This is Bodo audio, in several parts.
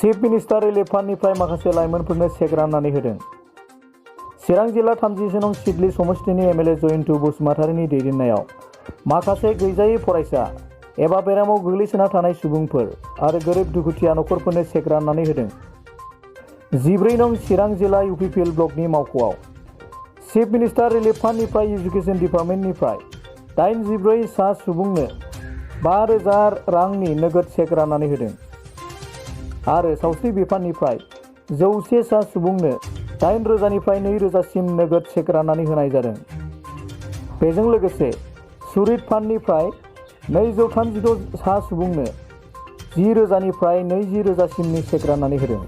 चिफ मिनिस्टार रिलिफ फान्डनिफ्राय माखासे लाइमोनफोरनो चेक राननानै होदों। चिरां जिल्ला 30 नं सिडली समष्टिनि एमएलए जयन्तु बसुमतारीनि दैदेननायाव माखासे गैजायै फरायसा एबा बेरामाव गोग्लैसोना थानाय सुबुंफोर आरो गोरिब दुखुथिया नखरफोरनो चेक राननानै होदों। 14 नं चिरां जिल्ला इउपिपिएल ब्लकनि मावख'आव चिफ मिनिस्टार रिलिफ फान्डनिफ्राय इडुकेसन डिपार्टमेन्टनिफ्राय 84 सा सुबुंनो 5,000 रांनि नगद चेक राननानै होदों आरो सावस्रि बिफाननिफ्राय 100 सा सुबुंनो 8,000 निफ्राय 2,000 सिम नगद चेक राननानै होनाय जादों। बेजों लोगोसे सुरित फान्डनिफ्राय 236 सा सुबुंनो 10,000 निफ्राय 20,000 सिमनि चेक राननानै होदों।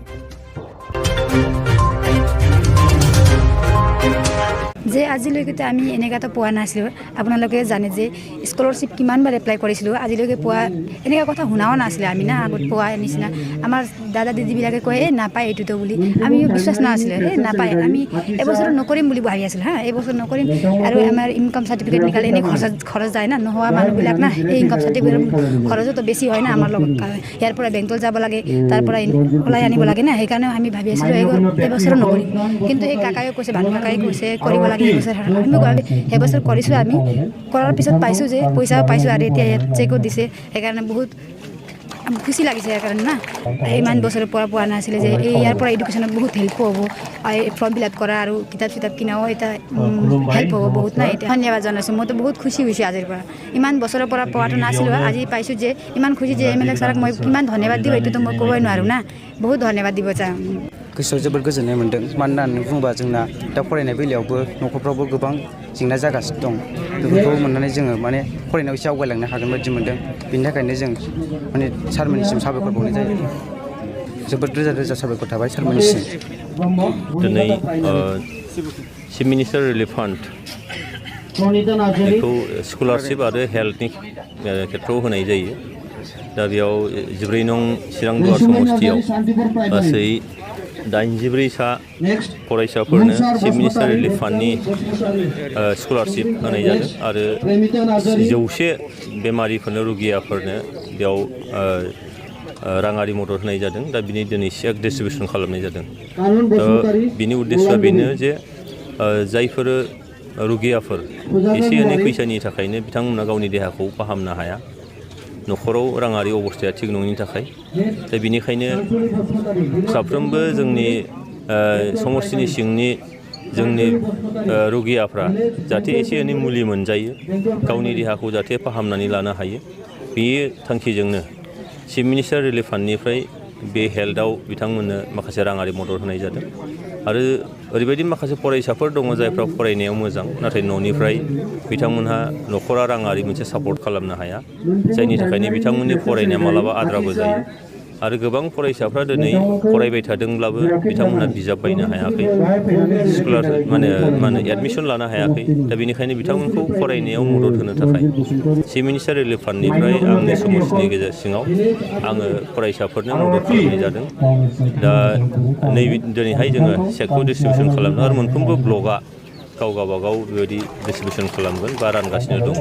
যে আজিলৈকে আমি এনেকুৱাটো পোৱা নাছিলোঁ। আপোনালোকে জানে যে স্কলাৰশ্বিপ কিমানবাৰ এপ্লাই কৰিছিলোঁ, আজিলৈকে পোৱা এনেকুৱা কথা শুনাও নাছিলে আমি না। আগত পোৱা নিচিনা আমাৰ দাদা দিদিবিলাকে কয় নাপায় এইটোতো বুলি, আমি বিশ্বাস নাছিলে নাপায়। আমি এবছৰ নকৰিম বুলি ভাবি আছিলোঁ এইবছৰ নকৰিম আৰু আমাৰ ইনকাম চাৰ্টিফিকেট নিকালে এনেই খৰচ যায় না, নোহোৱা মানুহবিলাক না। এই ইনকাম চাৰ্টিফিকেট খৰচতো বেছি হয় না আমাৰ লগত, ইয়াৰ পৰা বেংকত যাব লাগে, তাৰ পৰা ওলাই আনিব লাগে না। সেইকাৰণে আমি ভাবি আছিলোঁ এইবছৰ নকৰিম, কিন্তু এই কাকায়ে কৈছে, ভানু কাকায়ে কৈছে কৰিব লাগে এইবছৰ। আমি সেইবছৰ কৰিছোঁ। আমি কৰাৰ পিছত পাইছোঁ যে পইচা পাইছোঁ আৰু এতিয়া ইয়াত চেকো দিছে, সেইকাৰণে বহুত খুচি লাগিছে। সেইকাৰণে না ইমান বছৰৰ পৰা পোৱা নাছিলে যে ইয়াৰ পৰা এডুকেশ্যনত বহুত হেল্প হ'ব, ফৰ্ম ফিল আপ কৰা আৰু কিতাপ চিতাপ কিনাও এটা হেল্প হ'ব বহুত না। এতিয়া ধন্যবাদ জনাইছোঁ, মইতো বহুত খুচি হৈছোঁ আজিৰ পৰা। ইমান বছৰৰ পৰা পোৱাটো নাছিলোঁ, আজি পাইছোঁ যে ইমান খুচি যে এমএলএ ছাৰক মই কিমান ধন্যবাদ দিওঁ এইটোতো মই ক'বই নোৱাৰোঁ না। বহুত ধন্যবাদ দিব চাওঁ। गोसोआव जोबोद गोजोननाय मोन्दों, मानो होननानै बुङोबा जोंना दा फरायनाय बेलायावबो न'खरफ्रावबो गोबां जेंना जागासिनो दं। बेफोरखौ मोननानै जोङो माने फरायनायाव एसे आवगायलांनो हागोन बायदि मोन्दों। बेनि थाखायनो जों माने सारमोननिसिम साबायखर बावनाय जायो। जोबोद रोजा रोजा साबायखर थाबाय सारमोननिसिम। दिनै चिफ मिनिस्टार रिलिफ फान्ड बेखौ स्कलारशिप आरो हेल्थनि खेत्रआव होनाय जायो। दा बेयाव 14 नं चिरां दुवार समष्टियाव गासै 84 सा फरायसाफोरनो चिफ मिनिस्टार रिलिफ फान्डनि स्कलारशिप होनाय जादों आरो 100 बेमारिफोरनो रुगियाफोरनो बेयाव राङारि मदद होनाय जादों। दा बिनि दिनै चेक डिस्ट्रिबिउसन खालामनाय जादों। दा बिनि उद्देश्यआ बेनो जे जायफोर रुगियाफोर एसे एनै फैसानि थाखायनो बिथांमोना गावनि देहाखौ फाहामनो हाया, न'खराव राङारि अबस्थाया थिग नङिनि थाखाय। दा बिनिखायनो साफ्रोमबो जोंनि समष्टिनि सिंनि जोंनि रुगियाफ्रा जाहाथे एसे एनै मुलि मोनजायो, गावनि देहाखौ जाहाथे फाहामनानै लानो हायो, बे थांखिजोंनो चिफ मिनिस्टार रिलिफ फान्डनिफ्राय बे हेल्थआव बिथांमोननो माखासे राङारि मदद होनाय जादों। आरो ओरैबायदि माखासे फरायसाफोर दङ जायफ्रा फरायनायाव मोजां, नाथाय न'निफ्राय बिथांमोनहा न'खरा राङारि मोनसे सापर्ट खालामनो हाया, जायनि थाखायनो बिथांमोननि फरायनाया मालाबा आद्राबो जायो। आरो गोबां फरायसाफ्रा दिनै फरायबाय थादोंब्लाबो बिथांमोनहा बिजाब बायनो हायाखै, स्कलार माने एडमिसन लानो हायाखै। दा बेनिखायनो बिथांमोनखौ फरायनायाव मदद होनो थाखाय चिफ मिनिस्टार रिलिफ फान्डनिफ्राय आंनि समष्टिनि गेजेर सिङाव आङो फरायसाफोरनो मदद खालामनाय जादों। दा दिनैहाय जोङो चेकखौ डिस्ट्रिबिउसन खालामदों आरो मोनफ्रोमबो ब्लकआ गाव गावबागाव बेबायदि डिस्ट्रिबिउसन खालामगोन बा रानगासिनो दङ।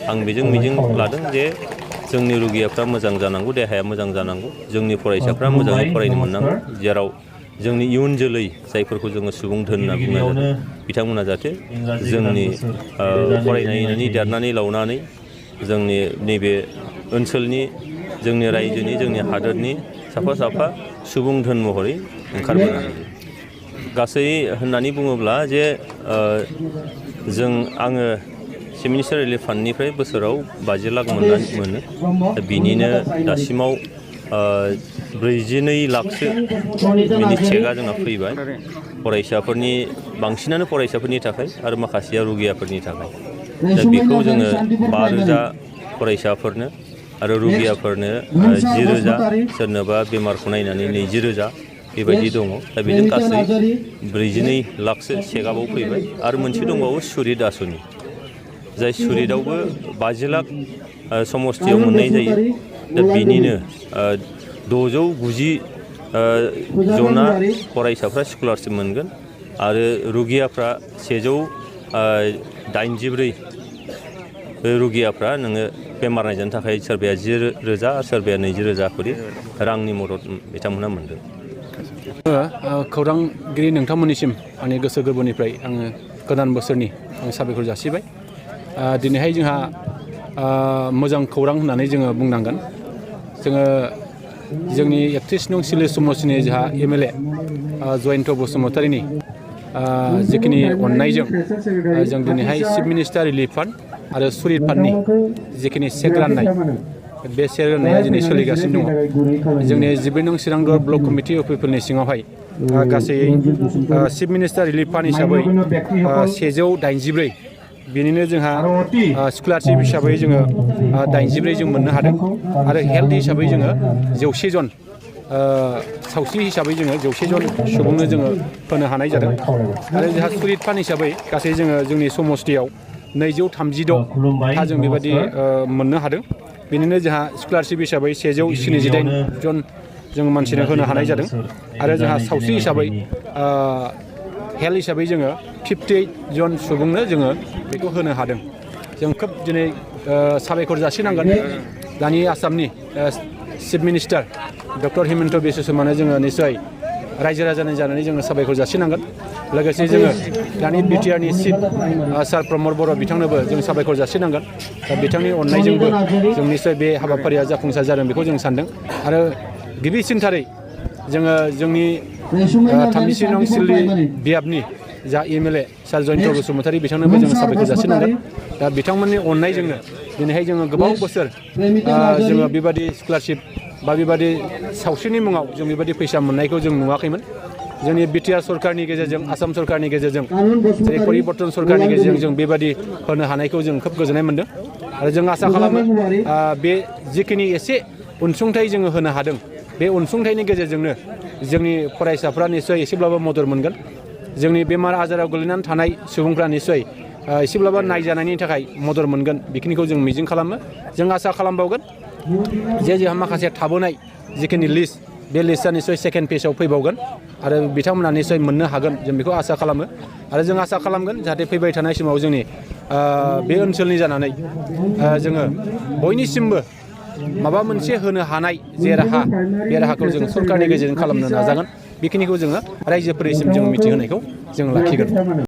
आं बेजों मिजिं लादों जे जोंनि रुगियाफ्रा मोजां जानांगौ, देहाया मोजां जानांगौ, जोंनि फरायसाफ्रा मोजाङै फरायनो मोननांगौ, जेराव जोंनि इयुन जोलै जायफोरखौ जोङो सुबुं धोन होनना बुंनाय जादों, बिथांमोना जाहाथे जोंनि फरायनानै देरनानै लावनानै जोंनि नैबे ओनसोलनि, जोंनि रायजोनि, जोंनि हादोरनि साफा साफा सुबुं धोन महरै ओंखारबोनो हायो। गासै होननानै बुङोब्ला जे आङो चिफ मिनिस्टार रिलिफ फान्डनिफ्राय बोसोराव 50 लाख मोनो। दा बिनिनो दासिमाव 42 लाखसो बिनि चेकआ जोंना फैबाय, फरायसाफोरनि बांसिनानो फरायसाफोरनि थाखाय आरो माखासेया रुगियाफोरनि थाखाय। दा बेखौ जोङो 5,000 फरायसाफोरनो आरो रुगियाफोरनो 10,000, सोरनोबा बेमारखौ नायनानै 20,000 बेबायदि दङ। दा बेजों गासै 42 लाखसो चेकआबो फैबाय। आरो मोनसे दंबावो सुरित आसनि, जाय सुरितआवबो 50 लाख समष्टियाव मोननाय जायो। दा बिनिनो 690 जना फरायसाफ्रा स्कलारशिप मोनगोन आरो रुगियाफ्रा 184 बे रुगियाफ्रा नोङो बेमार नायजानो थाखाय सोरबाया 10,000 सोरबाया 20,000 करि रांनि मदद बिथांमोनहा मोनदों। खौरांगिरि नोंथांमोननिसिम आंनि गोसो गोरबोनिफ्राय आङो गोदान बोसोरनि आं साबायखर जासिबाय। दिनैहाय जोंहा मोजां खौरां होननानै जोङो बुंनांगोन। जोङो जोंनि 31 नं सिडली समस्टिनि जोंहा MLA जयन्त बसुमतारीनि जिखिनि अननायजों जों दिनैहाय चिफ मिनिस्टार रिलिफ फान्ड आरो सुरित फान्डनि जिखिनि चेक राननाय बे चेक राननाया दिनै सोलिगासिनो दङ। जोंनि 12 नं चिरांदर ब्लक कमिटि अफ पिपलनि सिङावहाय गासै चिफ मिनिस्टार रिलिफ फान्ड हिसाबै 184 बेनिनो जोंहा स्कलारशिप हिसाबै जोङो 84 जों मोननो हादों आरो हेल्थ हिसाबै जोङो 100 जन सावस्रि हिसाबै जोङो 100 जन सुबुंनो जोङो होनो हानाय जादों आरो जोंहा सुरित फान्ड हिसाबै गासै जोङो जोंनि समस्टियाव 236 था जों बेबायदि मोननो हादों। बेनिनो जोंहा स्कलारशिप हिसाबै 178 जन जों मानसिनो होनो हानाय जादों आरो जोंहा सावस्रि हिसाबै हेल्थ हिसाबै जोङो 58 जन सुबुंनो जोङो बेखौ होनो हादों। जों खोब दिनै साबायखर जासिनांगोन दानि आसामनि chief minister doctor Himanta Biswa शर्मानो जोङो निस्सय रायजो राजानि जानानै जोङो साबायखर जासिनांगोन। लोगोसे जोङो दानि बिटिआरनि चिफ सार प्रमद बर' बिथांनोबो जों साबायखर जासिनांगोन। दा बिथांनि अननायजोंबो जों निस्सय बे हाबाफारिया जाफुंसार जादों बेखौ जों सानदों आरो गिबिसिनथारै जोङो जोंनि 33 नं सिडली बियाबनि जा MLA सार जयन्त बसुमतारी बिथांनोबो जों साबायखर जासिनांगोन। दा बिथांमोननि अननायजोंनो दिनैहाय जोङो गोबां बोसोर जोङो बेबायदि स्कलारशिप बा बेबायदि सावस्रिनि मुङाव जों बेबायदि फैसा मोननायखौ जों नुवाखैमोन। जोंनि बिटिआर सरकारनि गेजेरजों आसाम सरकारनि गेजेरजों जेरै परिबर्तन सरकारनि गेजेरजों जों बेबायदि होनो हानायखौ जों खोब गोजोननाय मोनदों आरो जों आसा खालामो बे जिखिनि एसे अनसुंथाइ जोङो होनो हादों बे अनसुंथाइनि गेजेरजोंनो जोंनि फरायसाफ्रा निस्सय एसेब्लाबो मदद मोनगोन। जोंनि बेमार आजाराव गोलैनानै थानाय सुबुंफ्रा निस्सय एसेब्लाबो नायजानायनि थाखाय मदद मोनगोन बेखिनिखौ जों मिजिं खालामो। जों आसा खालामबावगोन जे जोंहा माखासे थाबोनाय जिखिनि लिस्ट बे लिस्टआ निस्सय सेकेन्ड पेजआव फैबावगोन आरो बिथांमोना निस्सय मोननो हागोन जों बेखौ आसा खालामो आरो जों आसा खालामगोन जाहाथे फैबाय थानाय समाव जोंनि बे ओनसोलनि जानानै जोङो बयनिसिमबो माबा मोनसे होनो हानाय जे राहा बे राहाखौ जों सरकारनि गेजेरजों खालामनो नाजागोन। बेखिनिखौ जोङो रायजोफोरनिसिम जों मिथिहोनायखौ जों लाखिगोन।